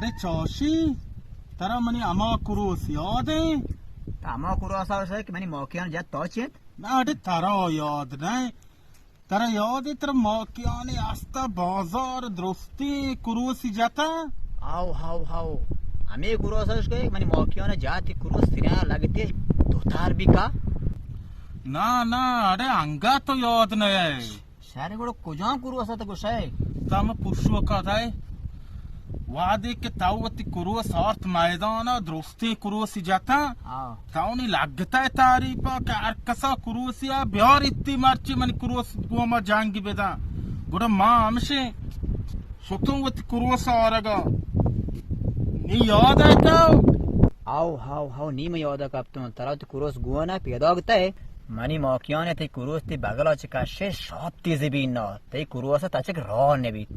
اے چاشی، ترا منی ہما کروس یاد ایں؟ تو ہما کروس ءَ گوش ئے کہ منی ماکیان جت، تو چیت؟ نہ، اڑے ترا یاد نہ ایں۔ ترا یاد ایں، ترا ماکیان ءِ ہستا بازار درستیں کروسی جتا؟ ہاو، ہاو، ہاو۔ ہمے کروس ءَ گوش ئے کہ منی ماکیان جاتی کروس سرا لگتے دوتار بکا؟ نہ، نہ، اڑے انگا تو یاد نہ ایں۔ شر، گڑا کجام کروس ءَ تو گوش ئے؟ تو ہمے پشوک ءَ دئے۔ وہدے کہ تو وتی کروس آرت میدان ءَ، درستیں کروسی جتا، ہاں۔ تو نی لگتا تعریف ءَ کہ ہر کسا کروسی ءَ بیار ایتی، مرچی منی کروس گوما جنگ بداں۔ گڑا ما ہمشیں شتوں وتی کروس آرگا۔ نی یاد ایں تو؟ ہاو، ہاو، ہاو، نی من یاد کپتوں۔ ترا وتی کروس گون ءَ پیداگ تئے؟ منی ماکیان ءَ تئی کروس تئی بگل ءَ چہ کشے شاپ تئی زبین ءَ، تئی کروس ءَ تچک راہ نہ بیت۔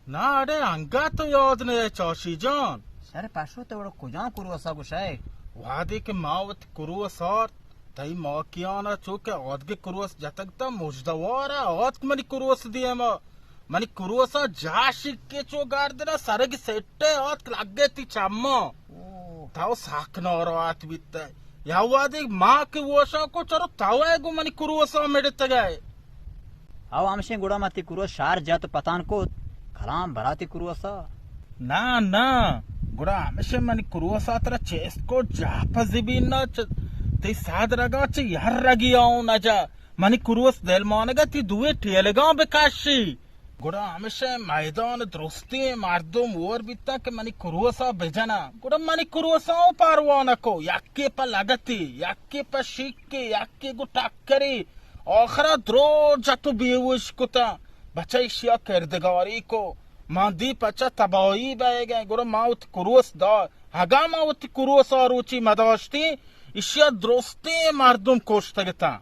نہ اڑے انگا تو یاد نہ ایں چاشی جان۔ شر پشو، تو وڑ کجام کروس ءَ گوش ئے؟ وہدے کہ ما وتی کروس آرت، تئی ماکیان ءَ چو کہ آدگہ کروس جتگ تا مژدوار ءَ آتک منی کروس دیم ءَ۔ منی کروس ءَ جاشی کہ چو گردن ءَ سرگ سٹے آتک لگے تی چماں۔ او۔ تو سک ناراحت بیتئے۔ یا وہدے ما کہ وشاں کو چرو تو ئے گوں منی کروس ءَ مڑتگ ئے۔ او ہمشیں گڑا ما تی کروس شار جت پتان کت، کلام برا تی کروس ءَ۔ نہ، نہ، گڑا ہمشیں منی کروس ءَ ترا چست کو جاہ پہ زبین ءَ چ-، تی ساد رگا چہ یار رگی آؤں نہ جا۔ منی کروس دلمانگ ءَ تی دوئیں ٹیلگاں بکشی۔ گڑا ہمشہ میدان درستیں مردم ہور بیتاں کہ منی کروس ءَ بجناں۔ گڑا منی کروس ءَ اوں پرواہ نہ کو، یکے پہ لگتے، یکے پہ شیکے، یکے گوں ٹکرے۔ آخر ءَ درو جت و بیہوش کتاں۔ بچہ ایشی ءَ کردگاری کو۔ من دی پچہ تباہی بئیگ ءَ، گڑا من وتی کروس دات۔ اگاں من وتی کروس آ روچی مداشتیں، ایشی ءَ درستیں مردم کشتگ اتاں۔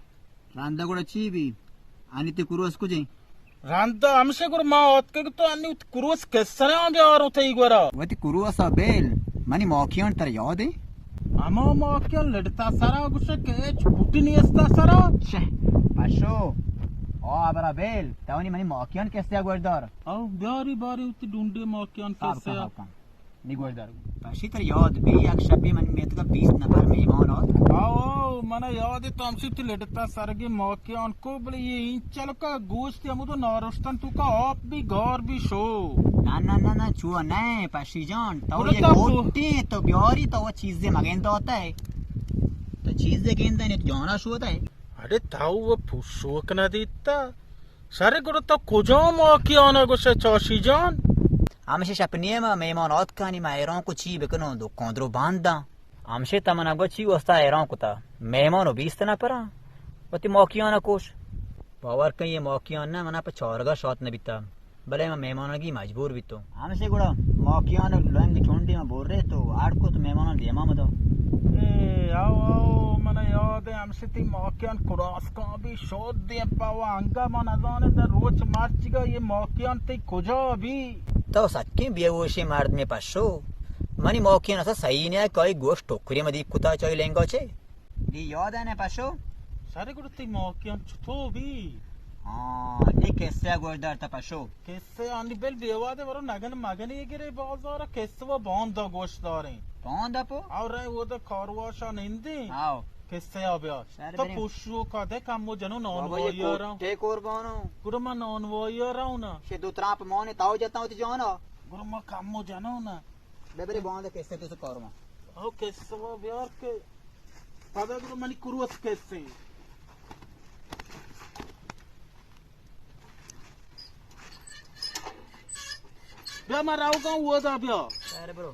رندا گڑا چی بی؟ انی تی کروس کجیں؟ رندا ہمشہ گڑا ما آتکگ تو انی وتی کروس کسرا بیاروں تئی گورا۔ وتی کروس ءَ بیل، منی ماکیان ترا یاد ایں؟ ہما ماکیان لڈتا سرا گوشے کہ ہچ بوٹی نیستا سرا۔ شہ، پشو۔ او ابرا بیل، تو نی منی ماکیان کسے ءَ گوشدار۔ او بیاری باری وتی ڈونڈے ماکیان کسے ءَ۔ نی گوشدار۔ پشی ترا یاد بی، یک شپے من میتگا بیست نفر مہمان آت۔ آو، آو، منا یاد ایں تو ہمشی تی لڈتا سرگی ماکیان کو، بلے یہ اینچلکا گوشت ہمودو نارشتن توکا آپ بی گار بی شو۔ نہ، نہ، نہ، نہ، چو نہ، پشی جان، تو گڑا یہ تو گوٹی تو بیاری تو چیزے مگین داتا ہے۔ تو چیزے گین دے، تو جانا شوتا ہے۔ اڑے تو وہ پشوک نہ دیتا۔ شر گڑا تو کجام ماکیان ءَ گوشے چاشی جان؟ ہمشہ شپ نیم ءَ مہمان آتکانی، ما حیران کو چی بکنوں، دکان درو بنداں۔ ہمشہ تا منا گو چی واسطہ حیران کتا؟ مہمان و بیست نفراں، وتی ماکیان ءَ کوش۔ باور کن یہ ماکیان نہ منا پہ چارگا شات نہ بیتا، بلے من مہمانگی مجبور بیتوں۔ ہمشہ گڑا ماکیان لنگ چونڈی ما بورے تو آڑ کو تو مہمانان دیما مدو۔ اے، آو، آو، منا یاد ایں، ہمشہ تی ماکیان کراس کاں بی شود دیم پہ و انگا ما نزانے در روچ مرچگا یہ ماکیان تی کجا بی؟ تو سکیں بیہوشیں مردمے پشو۔ منی ماکیان اسا صحیح نیا کہ آئی گوشت ٹکری مدیک کتا چائی لینگا چے؟ دی یاد ہے نہ پشو؟ شر گڑا تی ماکیان چتو بی؟ ہاں، دی کسے گوش دار تا پشو۔ کسے آنی بل بیوادے برو نگن مگن یہ گرے بازار کسے و باندا گوش داریں۔ باندا پو؟ اور رہے وہ دا کارواش نندیں۔ آو۔ کسے آ بیا۔ شر تو بریں۔ پشو کا دے کمو جنو بابا، یہ نانوائی آ رہا۔ کوٹے قربانو۔ گڑا ما نانوائی آ رہا ہوں نا۔ شے دو تراپ مانے تاو جتا ہوتی جانا۔ گڑا ما کمو جنو نا۔ بے برے باندا کسے تو سے کارواں۔ او کسے و بیار کے۔ پدا گڑا منی کروس کسے۔ بیا ما راوگاں اودا بیا۔ ارے برو۔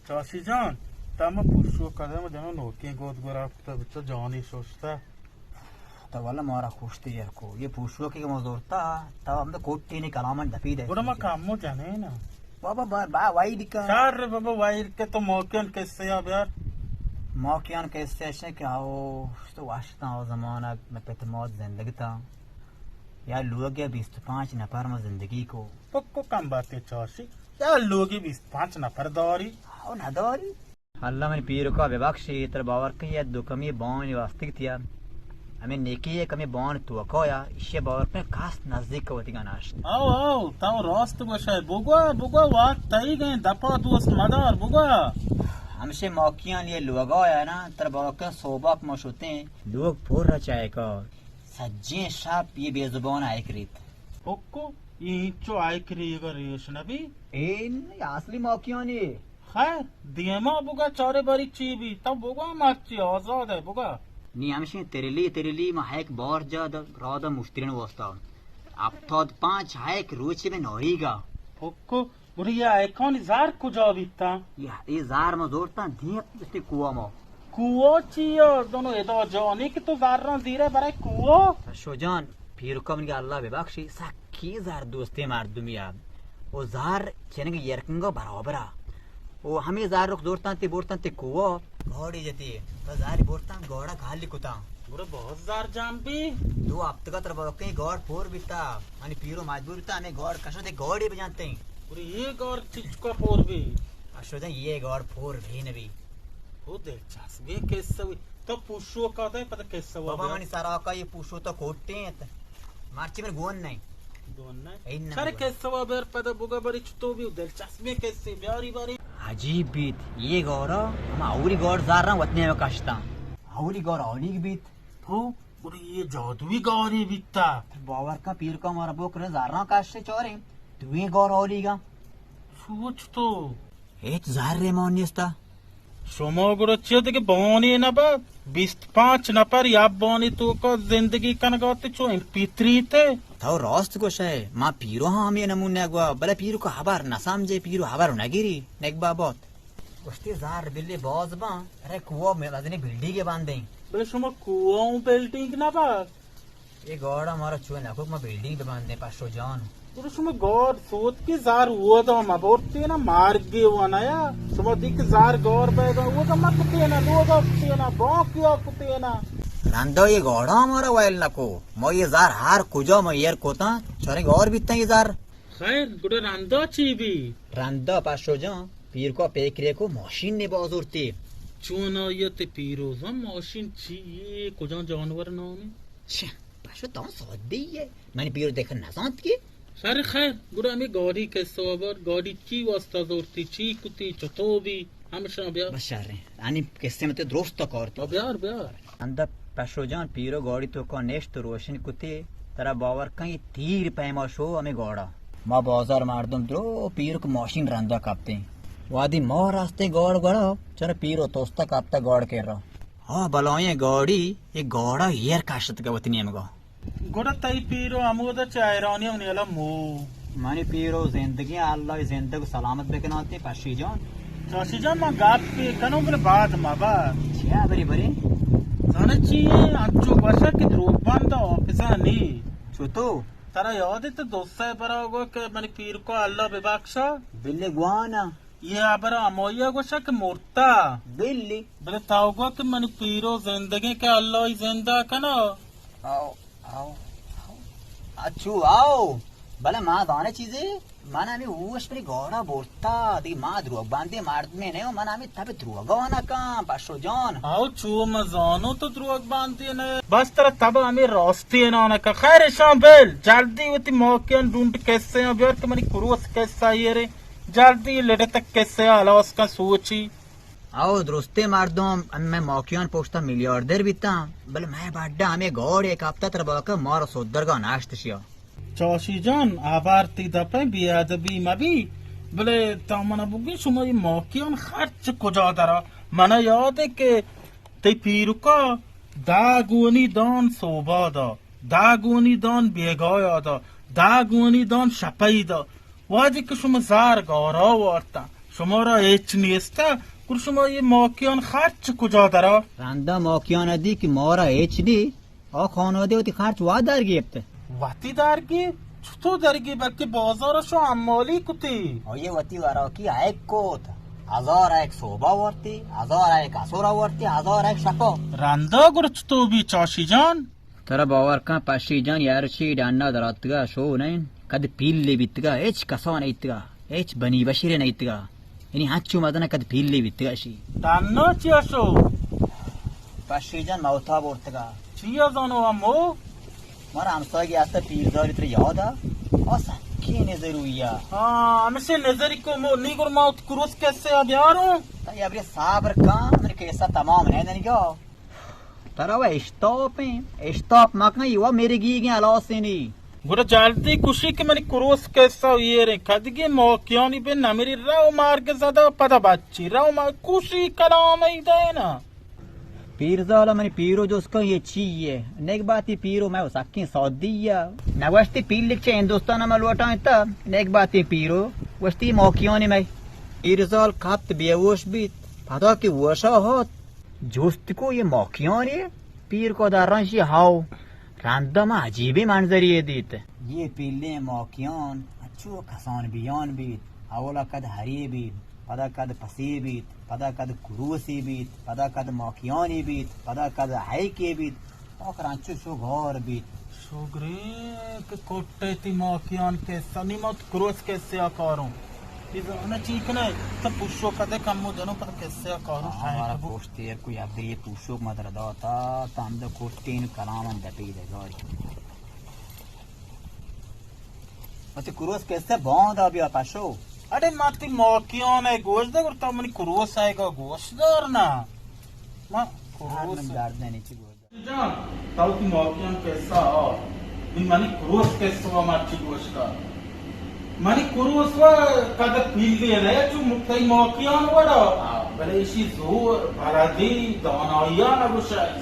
چاشی جان، تا ما پشو کدے ما جنو نوکیں گود گورا کتا بچا جانی شوشتا۔ تا والا مارا خوشتی یار کو۔ یہ پشو کہ ما زورتا، تا ہم تو کوٹی نے کلامن دپی دے۔ گڑا ما کامو جنے نا۔ بابا، با، با، وائر کا۔ شر بابا، وائر کے تو موکیان کسے آ بیار۔ موکیان کسے ایشے کہ آو، تو واشتاں آو زمانگ، میں پت موت زندگ تا۔ یا لوگ یا بیست و پانچ نفر ما زندگی کو۔ پکو کم باتے چاشی۔ یا لوگی بیست پانچ نفر داری۔ آو نداری۔ اللہ منی پیرکا ببخشی، ترا باور کن یا دو کمی بانی واستگ تیا۔ ہمے نیکی ءَ کمے بان توکا یا، ایشی ءَ باور کن کاست نزدیک ءَ وتیگا ناشت۔ او، او، تو راست گوشئے۔ بگوا، بگوا، وقت تئیگ ایں، دپا دوست مدار، بگوا۔ ہمشے ماکیان یہ لوگا یا نا، تر باور کن صوباک ما شتیں۔ لوگ پر چائے کا، سجیں شپ یہ بے زبان آئے کریت۔ پکو، یہ انچو آئے کریگا ریش نبی؟ اے نی اصلی ماکیانی۔ خیر، دیما بگا چارے باری چی بی، تو بگا مرچی آزاد ہے بگا۔ نی ہمشی ترلی، ترلی ما ہیک بار جا دا، را دا مشترین واسطہ۔ ہفتاد پانچ ہیک روچے میں ناریگا۔ پکو، گڑا یہ ہیکانی زار کجا بیتا؟ یہ، یہ زار ما زورتا دیت دستی کوہ ما۔ کوہ چی یا؟ دونوں ادا جانی کہ تو زراں زیرے برای کوہ؟ شو جان، پیرکا منی اللہ ببخشی، سکیں زر دوستیں مردمی ءَ۔ او زر چنگ یرکنگا برابر ءَ۔ او ہمے زر رخ زورتاں تے برتاں تے کوہ۔ گاڑی جتی، تو زر برتاں گاڑا خالی کتاں۔ گڑا بہت زر جام بی۔ دو ہفتگا تر بلکیں گاڑ پور بیتا۔ منی پیرو مجبور بیتا ہمے گاڑ کشا تے گاڑی بجانتے۔ گڑا یہ گاڑ چچکا پور بی؟ اشو جان یہ گاڑ پور بھی نبی۔ او دلچسپیں قصہ ہوئی۔ تو پوشو کا دے پتہ قصہ ہوا بابا بیا۔ منی سرا کا یہ پوشو تو کوٹیں ات۔ مرچی من گون نہیں۔ گون نہیں؟ اے نہ سر گون۔ قصہ ہوا بیر پتہ بگا بری چتو بھی دلچسپیں قصے بیاری باری۔ عجیب بیت۔ یہ گورا ہم اولی گور زاراں وطنی میں کشتا۔ اولی گور اولی بیت۔ تو گڑا یہ جادوی گوری بیتا۔ باور کن پیرکا مارا بکر زاراں کشتے چاریں۔ دوئیں گور اولیگا۔ سوچ تو۔ ہچ زہرے مان نیستا۔ شما گڑا چیا دگہ بانی نہ با؟ بیست پانچ نفر یا بانی توکا زندگی کنگا تے چو ایم پی تھری تے۔ تو راست گوشئے، ما پیرو ہاں ہمے نمونہ گوا، بلے پیرو کا خبر نہ سمجھے، پیرو خبر نہ گری، نگبا بات۔ گوشتی زار بلی باز باں، ارے کوہ مزنی بلڈنگ باندیں۔ بلے شما کوہ اوں بلڈنگ نہ با؟ اے گاڑا مارا چو نکوک ما بلڈنگ ببندیں پشو جان۔ گڑا شما گاڑ سوت کہ زار اودا مبرتینا مارگے و نیا۔ شما دی کہ زار گاڑ بیگا اودا مکتینا، لوگا کتینا، بانکیا کتینا۔ رندا یہ گاڑا مارا ویل نکو۔ ما یہ زار ہر کجا ما ایر کوتاں، چارے گاڑ بیتاں یہ زار۔ خیر، گڑا رندا چی بی؟ رندا پشو جان، پیرکا پیکرے کو ماشین نے بازورتی۔ چون آیت پیروزا ماشین چی یہ کجا جانور نامی؟ چہ، پشو تاں سادی ئے۔ منی پیرو دیکھ نزانت کہ۔ سر خیر، گڑا ہمے گاڑی قصہ بر، گاڑی چی واسطہ زورتی، چی کتی، چتو بی، ہمشاں بیا۔ بس شر ایں۔ انی قصے متے درست کارتی۔ بیار، بیار۔ اندہ پشو جان پیرو گاڑی توکا نشت و روشن کتی، ترا باور کن یہ تیر پیما شو ہمے گاڑا۔ ما بازار مردم درو پیرک ماشین رندا کپتیں۔ وادی ما راستے گاڑ گڑا، چرا پیرو توستا کپتا گاڑ کرا۔ ہاں، بلائیں گاڑی، یہ گاڑا ایر کشتگا وتی نیمگا۔ گڑا تئی پیرو ہمودا چہ حیرانی ہم نیلا مو۔ منی پیرو زندگی، اللہ زندگ و سلامت بکناتی پشی جان۔ چاشی جان، من گپ پی کنوں بلے بعد مبر۔ چیا بری بری؟ زانے چی ہے، انچو گوشا کہ دروگ بند حافظہ نی۔ چطو؟ ترا یاد ہے تو دوستا برا گو کہ منی پیر کو اللہ ببخشا؟ بلے گوانا۔ یہ ہبر ہمائی ء گوشاں کہ مرتا۔ بلی۔ بلے تو گو کہ منی پیرو زندگیں کہ اللہ ء زندہ کنو۔ آؤ، آؤ، آؤ۔ اچو آؤ۔ بلے ما زانے چیزے، من ہمیں ہوش پری گوڑا برتا، دی ما دروگ باندے مردمے نہیں، من ہمیں تب دروگا نہ کن، پشو جان۔ آؤ چو من زانو تو دروگ باندے نہیں۔ بس ترا تب ہمیں راستی نہ کن۔ خیر شان بل، جلدی وتی موقعان ڈونڈ کسے بیار کہ منی کروس کسہ یہ رے۔ جلدی لڑتک کسے ء ہلاس کن سوچی۔ او درستیں مردم، ہمے ماکیان پشتا میلیاردر بیتاں، بلے مئے بڈا ہمے گوڑے کپتا تر باکا مارا سدرگا ناشت شیا۔ چاشی جان، آبار تی دپیں بے ادبی مبی، بلے تا منا بگی شما یہ ماکیان خرچ کجا درا؟ منا یاد ہے کہ تئی پیرکا دہ گونی دان سوبا دا، دہ گونی دان بیگایا دا، دہ گونی دان شپئی دا۔ وہدے کہ شما زار گارا وارتا، شما را ہچ نیستا، گڑا شما یہ ماکیان خرچ کجا درا؟ رندا ماکیان دی کہ مارا ہچ نی، آ خانوادے وتی خرچ وا در گیپت۔ وتی در گیپت؟ چطور در گیپت؟ بلکہ بازار شو حمالی کتی۔ آئیے وتی وراکی ہیک کوت۔ ہزار ہیک سوبا ورتی، ہزار ہیک اسورا ورتی، ہزار ہیک شپا۔ رندا گڑا چطور بی چاشی جان؟ ترا باور کن پشی جان، یار چی ڈانا دراتگا شو نین، کد پیلی بیتگا، ہچ کسا نیتگا، ہچ بنی بشیر نیتگا۔ یعنی ہنچو مزن کد پیلی بیتگا شی۔ ڈانا چیا شو؟ پشی جان موتا بورتگا۔ چیا زانو امو؟ مارا ہمساہگے ہست پیرزالے، ترا یاد ءَ؟ آ سکیں نزروی ءَ۔ ہاں، ہمیشہ نزری کو مو، نی گر ما وت کروس کسہ ءَ بیاروں۔ تئی ابرے صبر کن، من کسہ تمام نہ دنگا۔ ترا و اشتاپ ہیں، اشتاپ مکن، یہ و میرے گیگیں ہلاسے نی۔ گڑا جلدی کشی کہ منی کروس کسہ و یہ رے، کدگی موکیانی بے نمیری رو مارگ زدہ پدا بچی، رو ما کشی کلام ای دینا۔ پیرزال، منی پیرو جست کن، یہ چی یے؟ نیک باتی پیرو، مئے سکیں سادی یا۔ نگوشتی پیلک چہ ہندوستان ما لوٹائیں تا، نیک باتی پیرو، گوشتی موکیانی مئے۔ پیرزال کپت، بے ہوش بیت، پدا کہ ہوشا ہات، جست کو یہ موکیانی؟ پیر کو درنشی ہاو، رندا ما عجیبیں منظری دیت۔ یہ پیلیں موکیان انچو کسان بیان بیت، اولا کد ہری بیت، پدا کد پسی بیت، پدا کد کروسی بیت، پدا کد ماکیانی بیت، پدا کد ہیکی بیت، آخر انچو شوگار بیت۔ شوگرے کہ کوٹے تی ماکیان کسہ، نی ما وت کروس کسہ ءَ کاروں۔ یہ زانہ چی کنے، تو پوشو کدے کمو جنو پدا کسہ ءَ کاروں، ہاں، شاید ہمارا بو۔ پوشتے کوئی ابری پوشوک مدر داتا، تند کوٹین کلام اندر پیدے گاری۔ وتی کروس کسہ باندا بیا پشو۔ اڑے ما تی ماکیان ءَ گوش دے، گڑا تو منی کروس ءَ گوش دار نا۔ ما کروس من درد نہیں چی گوش دار۔ جان، تو تی ماکیان کسہ آ، نی منی کروس کسہ و مرچی گوش دار۔ منی کروس و کد پیلی نہ چو مکتئی ماکیان وڑا۔ ہاں۔ بلے ایشی زور، بلدی، دانائی ءَ نہ گوشائی۔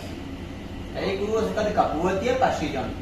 اے گروس کد کپوتی ہے پشی جان۔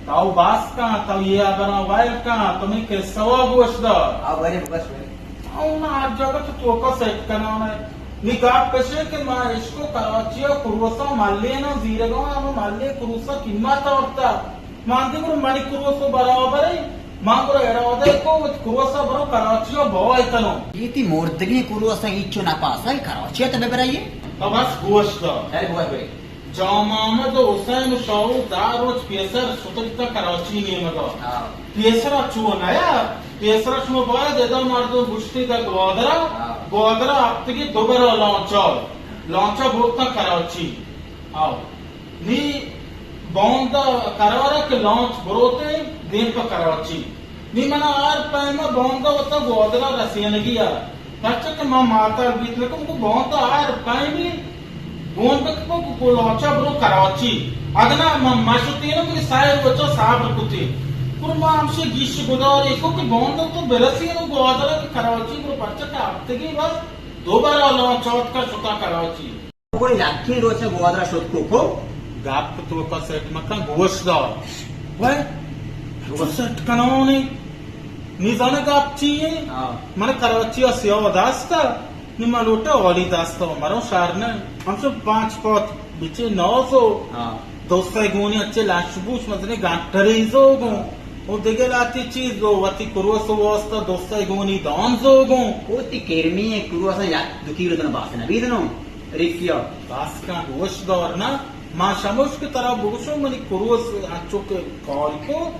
تو باس کن، تو یہ ابرا وائل کن، تو منی کسہ وا گوش دار۔ آ، بری بکش بری۔ او نا، ہر جگہ تو توکا سیٹ کنان ہے۔ نی گپ کشے کہ ما اشکو کراچی ءَ کروسا ملے نا زیرگا، ہم ملے کروسا قیمت آورتا۔ مان دی گرو منی کروس و برابر ہے۔ ما گرو ارادہ کو وت کروسا برو کراچی ءَ بوائے کنو۔ یہ تی مردگی کروسا ہیچو نہ پاسا، کراچی ءَ تو ببرائیے۔ تو بس گوش دار۔ اے گوش بری۔ جام محمد و حسین و شاہو دہ روچ پیسر شتگ تا کراچی نیمگا۔ ہاں۔ پیسرا چو نیا، پیسرا شما باید ادا مردم گشتی دا گوادرا، ہاں۔ گوادرا ہفتگی دو برا لانچا، لانچا برتا کراچی۔ آو۔ نی باندا قرارا کہ لانچ بروتے دیم پہ کراچی۔ نی منا ہر پیما باندا وتا گوادرا رسینگی ءَ، پرچا کہ ما ماتار بیت نکم کو باندا ہر پیمی گون بکپو کو کو لانچا برو کراچی۔ اگنا ما مشتینو کہ سائے روچا صبر کتے۔ پر ما ہمشی گیش گداری کو کہ باندا تو برسینو گوادرا کہ کراچی برو، پرچا کہ ہفتگی بس دو برا لانچ آتکا شتا کراچی۔ گڑا یکیں روچ گوادر ءَ شت کو کو۔ گپ تو کا سیٹ مکن، گوش دار۔ وے، تو سیٹ کنانے۔ نی زانے گپ چی ہے؟ ہاں۔ من کراچی ءَ سیاہ دست، نی من لوٹے اولی دست، مرو شہر نے۔ ہم سب پانچ پات بچے نازو۔ ہاں۔ دوستے گونی اچے لاش بوش مزنے گانٹری زو گو۔ او دگہ لاتی چیز و وتی کروس واسطہ دوستے گونی دان زو گو۔ او تی کرمی کروس یک دو کیلو دن باس نبیدنو۔ ریسیا۔ بس کن، گوش دار نا، ما شموش کہ ترا بگوشو منی کروس انچو کہ کاری کو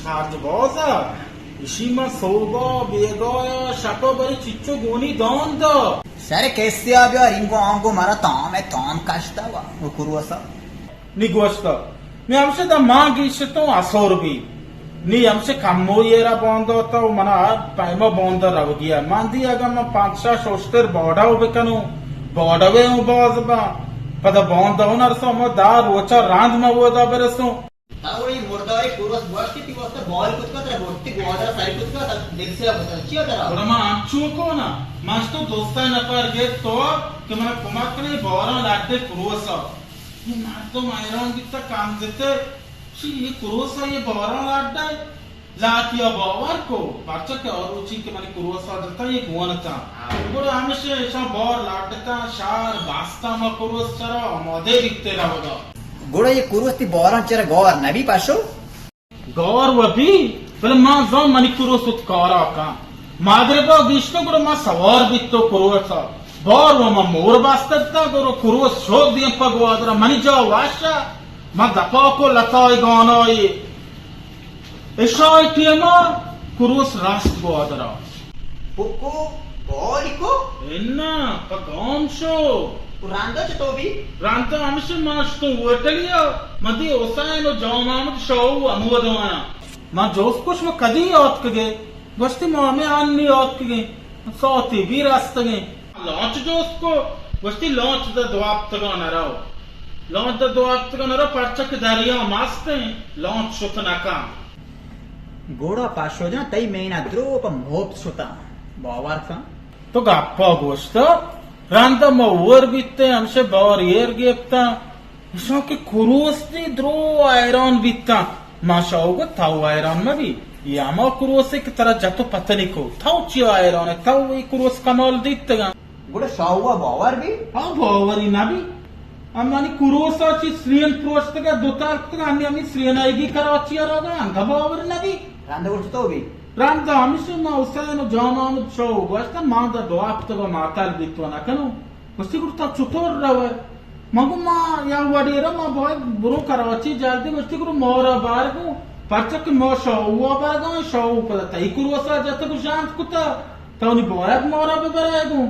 خرچ بازا۔ اشی ما صوبا بیگایا شپا بری چچو گونی دان دا۔ سر کسیا بیا رینگو آنگو مرا تام ہے، تام کشتا وا، او کروسا۔ نی گوشت، نی ہمشہ دا ما گیشتوں اسور بی۔ نی ہمشہ کموئی را بانداتا و منا ہر پیما باندا روگی ہے۔ من دی اگاں من پنچ شش اشتر باڈو بکنوں، باڈوے اوں باز باں۔ پدا باندا اوں نرسوں، ہما دہ روچا رند من اودا برسوں۔ تا وڑی مردارے کروس گوشتی تی واسطہ بال کت کت را برتی گوادر سر کت کت دل سے کت چیا ترا؟ گڑا ما انچو کو نا، ماش تو دوستا نفر گیت تو کہ منا کمک کنے باران لڈے کروسا۔ یہ مردم حیران بیتا، کم زتے، چی یہ کروسا یہ باران لڈ ہے؟ لاتیا باور کو، پرچا کہ آ روچی کہ منی کروسا جتا یہ گون تا۔ گڑا ہمیشہ ایشاں بار لڈتا، شہر بستا، ما کروس چرا آمادے بیتے روگا۔ گڑا یہ کروس تی باران چرا گار نبی پشو؟ گار و بی، بلے ما زان منی کروس ات کارا کن۔ مغربا گیشتو گڑا ما سوار بیتو کروسا۔ بار و ما مور بستتا، گڑا کروس شو دیم پا گوادرا، منی جا واشا، ما دپا کو لتای گانای۔ عشای ٹیما کروس راست گوادرا۔ پکو باری کو؟ انا، پہ گام شو۔ رندا چطور بی؟ رندا ہمشہ ما شتوں ہوٹلیا، مدی حسین و جام احمد شاہو ہمودا آیاں۔ ما جوست کو شما کدی آتکگے؟ گوشتی ما ہمے انی آتکگیں، ساعتی بی رستگیں۔ لانچ جوست کو، گوشتی لانچ دا دو ہفتگا نہ رو۔ لانچ دا دو ہفتگا نہ رو، پرچا کہ دریا مست ہیں، لانچ شت نہ کن۔ گڑا پشو جان، تئی مینا درو پہ مفت شتاں، باور کن۔ تو گپا گوشتا، رندا ما ہور بیتیں، ہمشہ بار ایر گپتاں۔ اشاں کہ کروس دی درو حیران بیتاں۔ ما شاہو گو تو حیران مبی، یہ ہما کروسے کہ ترا جتو پتنی کو۔ تو چیا حیران ئے؟ تو یہ کروس کمال دیتگاں۔ گڑا شاہو ء باور بی؟ ہاں، باوری نہ بی۔ امانی کروس ء چی سرین پروشتگ ء دو تال کتگ، ہنی ہمیں سرین آئیگی کراچی ء روگ ء انگہ باور نہ بی۔ رند گڑا چطور بی؟ رند ہمیشی ما حسین و جان آمد شاہو گوشت، ما دا دو ہفتگ ء ماتل بیت و نہ کنوں۔ گوشتی گڑا تو چطور روئے؟ ما گو ما یا وڑے رو، ما باید برو کراچی جلدی۔ گوشتی گڑا مورا بار گو، پرچا کہ ما شاہو ء برگاں، شاہو پدا تئی کروس ء جتگ و شانت کتا، تو نی باید مورا ببرے گو۔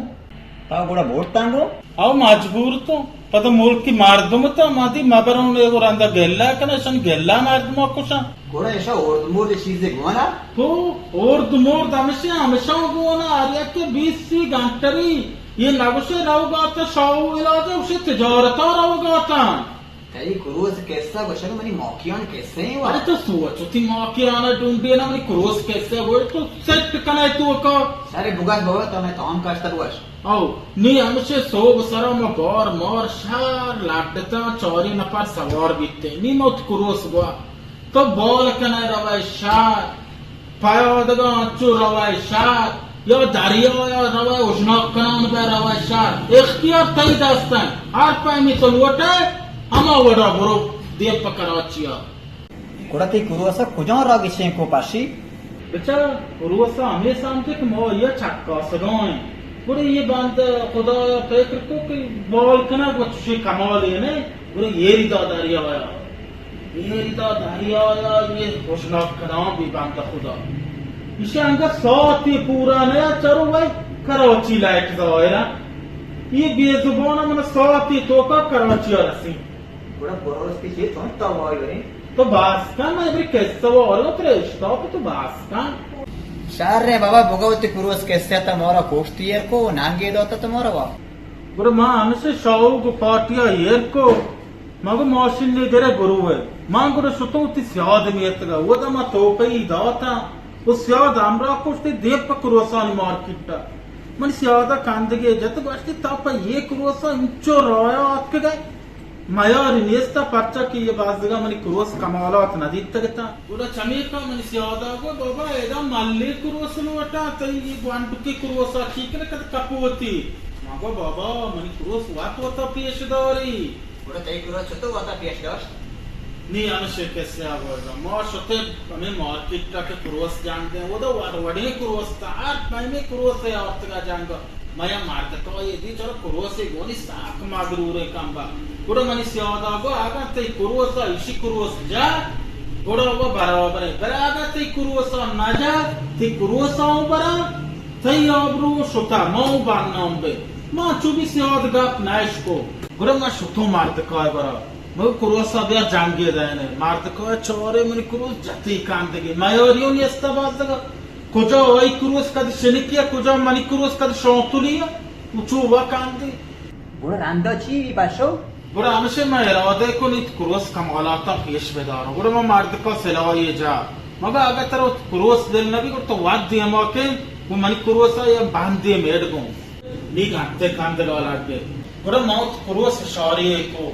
تو گڑا بورتاں گو؟ او مجبور تو۔ پدا ملکی مردم تا، ما دی مبرون اے گو رندا گلہ کنا، شن گلہ مردم کشاں۔ گڑا ایشا اورد مورد چیزے گونا؟ تو اورد مورد ہمیشہ، ہمیشہ گونا، ہر یک بیس سی گھنٹری، یہ نگوشے روگاتا شاہو علاجے، اسے تجارتا روگاتا۔ تئی کروس قصہ گوشگ منی ماکیان قصہ ایں وا۔ ارے تو سوچ، وتی ماکیان ڈونڈے نا، منی کروس قصہ گوش، تو سیٹ کنے تو کا۔ ارے بگش بابا، تو میں تام کاشتگ وش۔ او، نی ہمشے سوب سرا ما بار مار شہر لڈتاں، چاری نفر سوار بیتے۔ نی ما وتی کروس گوا۔ تو بال کنے روئے شہر۔ پیادگاں انچو روئے شہر، یا دریا یا روئے اژناک کنان بئے روئے شہر، اختیار تئی دست انت۔ ہر پیمی تو لوٹئے، ہما وڑا برو دیم پہ کراچی ء۔ گڑا تئی کروس ء کجام را گشیں کو پشی؟ بچار، کروس ء ہمے سمجھ کہ ما آئی ء چکاسگاں ایں۔ گڑا یہ بند خدا ء فکر کو کہ بال کنگ و چشیں کمالے نہ، گڑا ایری دا دریا ء۔ اے ریدا دریایا یہ خوشناک کدام بی بندہ خدا۔ ایشی انگا ساعتی پورا نیا چرو وای کراچی لائٹ ظاہرا۔ یہ بے زبان من ساعتی توکا کراچی رسی۔ گڑا بروس کی چی چون تا وای ورین؟ تو باس کن، من بری قصہ وارو ترے اشتاپ، تو باس کن۔ شر رے بابا، بگو تی کروس قصہ تا مارا کوشتی ایر کو، نانگے دوتا تو مارا وا۔ گڑا ما ہمشہ شاہو گو پارٹیا ایر کو۔ ما گو ماشین نے گرے برو ہے۔ ما گڑا شتو تی سیاد میتگا۔ ودا ما توپئی داتا۔ و سیاد ہمراہ کشتے دیم پہ کروسانی مارکیٹ۔ من سیادا کندگے جت گوشتی تا پہ یہ کروسا انچو رایا آتکگے۔ میاری نیستا پرچا کہ یہ بازگا منی کروس کمالات ندیتگتا۔ گڑا چمیکا منی سیادا گو بابا ایدا ملے کروس لوٹا، تئی یہ گوانڈکی کروسا چی کنے کد کپوتی۔ ما گو بابا منی کروس وت وتا پیش داری۔ گڑا تئی کروس چتو وتا پیش داشت؟ نی ہمشے کسے آ گوزا۔ ما شتے ہمیں مارکیٹ ٹا کہ کروس جان دیں، وہ دا وڑ وڑیں کروس تا، ہر پیمیں کروس ہے آتگا جانگا۔ میا مردکا یہ دی چرا کروسے گونی ساک مغرورے کمبا۔ گڑا منی سیادا گو اگاں تئی کروسا ایشی کروس جا، گڑا وہ برابر ہے۔ بلے اگاں تئی کروسا نہ جا، تئی کروسا ہوں برا، تئی آبرو شتا، ما ہوں بدنام بے۔ ما چو بھی سیاد گپ نہ اشکو۔ گڑا ما شتوں مردکائے برا۔ مگو کروسا بیا جنگے دئینے۔ مردکائے چارے منی کروس جتی کندگی۔ میاریوں نیستا بازگا۔ کجا آئی کروس کد شنکی ء، کجا منی کروس کد شانتلی ء، و چو وا کندی۔ گڑا رندا چی بی پشو؟ گڑا ہمشے من ارادہ کنیت کروس کمالاتاں پیش بداروں۔ گڑا من مردکا سلاحی جا۔ مگا اگہ ترا کروس دل نبی گڑا تو وت دیما کن و منی کروسا یا بندے میڑ گوں۔ نی گھنتے کندگا لگے۔ گڑا من وت کروس اشارے کو۔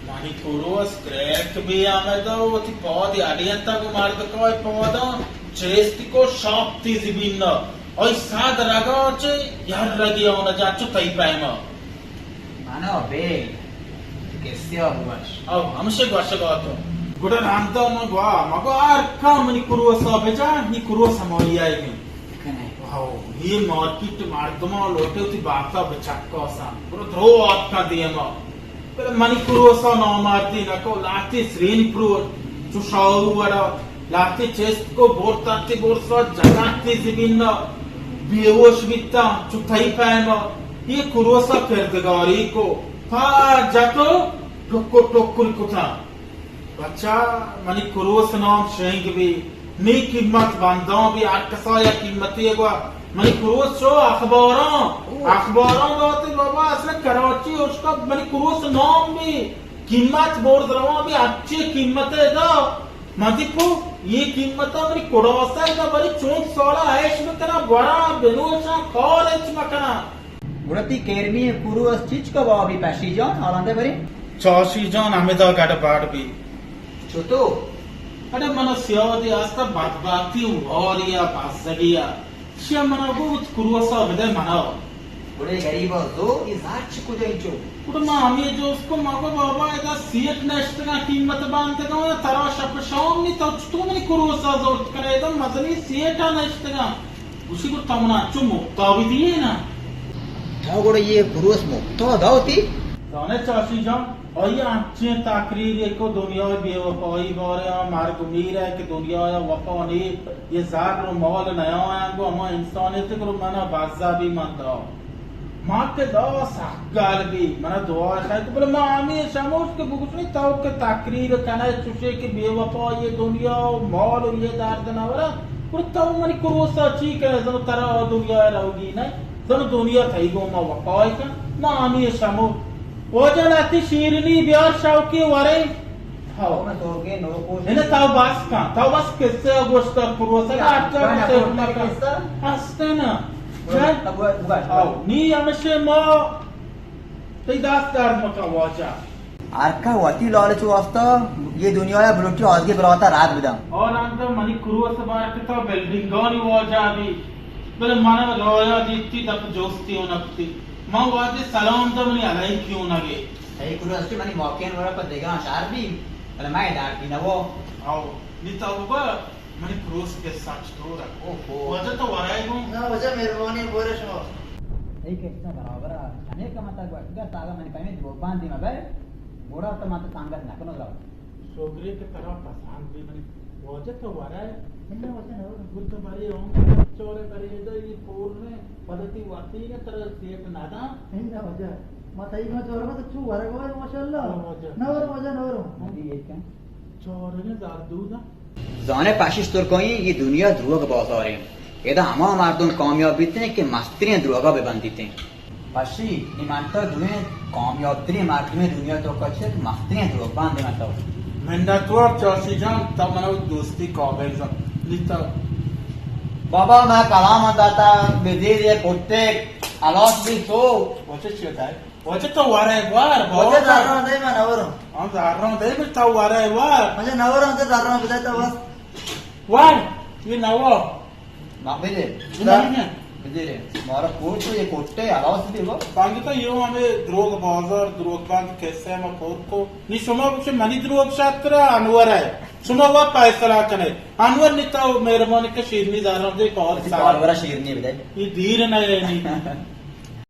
منی کروس کریک بی آمدہ وتی پادی اڈینتگ و مردکائے پاداں چیستی کو شاپ تیزی بینا۔ آئی ساد رگا چے یر رگی آنا جا چو تئی پیما۔ منا بے کسیا بوش۔ او ہمشے گوشگا تو۔ گڑا رندا من گوا، مگو ہر کام منی کروسا بجا، نی کروس ہمائی آئی گئی۔ کنے۔ ہو، یہ مارکیٹ مردمان لوٹے وتی باتا بچکاسن۔ برو درو آتکا دیما۔ بلے منی کروسا نامردی نکو، لہتے سرین پرور، چو شاہو وڑا، لہتے چست کو برتا تی برسا جنت تی زمینا۔ بیہوش بیتاں، چو تئی پیما اے کروس ءَ کردگاری کو، پاد جت و ٹکر ٹکر کتاں۔ بچا، منی کروس نام شنگ بی، نی قیمت بنداں بی، ہر کسا یک قیمتے گوا۔ منی کروس چو اخباراں، اخباراں داتے بابا، اصلا کراچی اشکا منی کروس نام بی، قیمت برز رواں بی، ہرچی قیمتے دا۔ مدی کو، اے قیمتا منی کڑاسا ادا بری چونت سالا عیش بکناں، وراں بنوشاں، کار ہچ مکناں۔ گڑا تئی کیرمی کروس چیچ کبابی پشی جان، حالانده بری؟ چاشی جان ہمدا گڑ بڑ بی۔ چطو؟ اڑے منا سیادی آستا بدبختی و واری ءَ بزگی ءَ۔ شیا منا گو وت کروسا بدے منا۔ گڑے غریبا زو، اے زر چہ کجا انچو؟ گڑا ما ہمے جست کو، ما گو بابا ادا سیٹ نشتگاں، قیمت بندگاں، ترا شپ شام نی، تو چطو منی کروسا زرت کنے؟ ادا مزنی سیٹا نشتگاں۔ گوشی گڑا تو منا چو مفتا بی دیئے نا۔ تو گڑا اے کروس مفتا داتی؟ زانے چاشی جان، آئی انچیں تقریر کو دنیا بے وفائی بارے آ مرگ میر ہے کہ دنیا وفا نی، اے زر و مال نیاں گو ہما انسانیت گڑا منا بزا بی من دا۔ ما کہ دا سک گل بی، منا دعا خیر کو، بلے ما ہمیش ہموش کہ بگوشنی تو کہ تقریر کنے چوشے کہ بے وفائی دنیا و مال و اے درد نہ ورا، گڑا تو منی کروسا چی کنے؟ زنو ترا دنیا روگی نہ، زنو دنیا تئی گوما وفائی کن، ما ہمیش ہمو۔ واجہ لہتی شیرنی بیار شوقی ورے۔ ہاو۔ من سورگے نوکوش۔ انہ تو بس کن، تو بس قصہ گوشتا کروسا، اچھا، اچھا، قصہ؟ ہستے نا۔ بگا، بگا، بگا۔ ہاو، نی ہمشے ما تئی دست درد مکن واجہ۔ ہر کہ وتی لالچ واسطہ اے دنیا ءَ بلوٹی آزگی براتا رات بداں۔ اور انت منی کروس بار کہ تو بلڈنگانی واجہ بی، بلے من رایا دیتی دپ جوستی و نکتی۔ من واجہ سلام دا منی علیکی و نگے۔ تئی کروس چہ منی موقع ورا پہ دگاں شہر بی، بلے من دار بی نہ وہ۔ آو، نی تو بگو۔ منی کروس قصہ چطور ءَ؟ اوہو۔ واجہ تو ورائے گوں؟ نہ واجہ، مہربانی، بورے شما۔ تئی قصہ برابر ءَ۔ ہمے کہ من ترا گوشتگ ات، اگاں منی پیمیں دروگ باندی مہ بئے، گڑا تو من ترا سنگت نہ کناں دراہ۔ شگرے کہ ترا پسند بی منی۔ واجہ تو ورائے؟ نہ واجہ نہ وروں۔ گڑا تو برے اوں چورے برے ادا اے پورنے، پدا تئی وتی نے ترا سیٹ نہ داں۔ نہ واجہ۔ ما تئی ما چورے تو چو ورگ ءَ ئے ماشاءاللہ۔ ہاں واجہ۔ نہ وروں واجہ، نہ وروں۔ مدی ایک چورے نے زردودا۔ زانے پشیش ترکائی، اے دنیا دروگ بازاریں۔ ادا ہما مردم کامیاب بیتیں کہ مستریں دروگا بہ بندیتیں۔ پشی، نی من تو دوئیں کامیاب تریں مردمیں دنیا توکا چہ مستریں دروگ بندیں من تو۔ منتوار چاشی جان، تو منا دوستی قابل زان۔ نی تو۔ بابا، من کلام داتا، بزیر یک کٹے، ہلاس بی سو۔ واجہ چی دائے؟ واجہ تو ورے وار، واجہ بابا۔ زراں دے من نورم۔ ہاں، زراں دے من تو ورے وار۔ واجہ نورم، واجہ زراں بدے تو بس۔ وار، یہ نوا۔ ما بدے۔ یہ نوا۔ بدے رے۔ مارا کوٹ تو یہ کوٹے آواز دے وہ۔ بانگی تو یوں ہمیں دروگ بازار، دروگ بانگ کیسے ما کور کو۔ نی شما بچے منی دروگ شاترا انور ہے۔ شما وہ فیصلہ کنے۔ انور نی تو مہربانی کہ شیرنی زراں دے کار اسی سارا۔ کار ورا شیرنی بدے۔ یہ دیر نہ ہے نی۔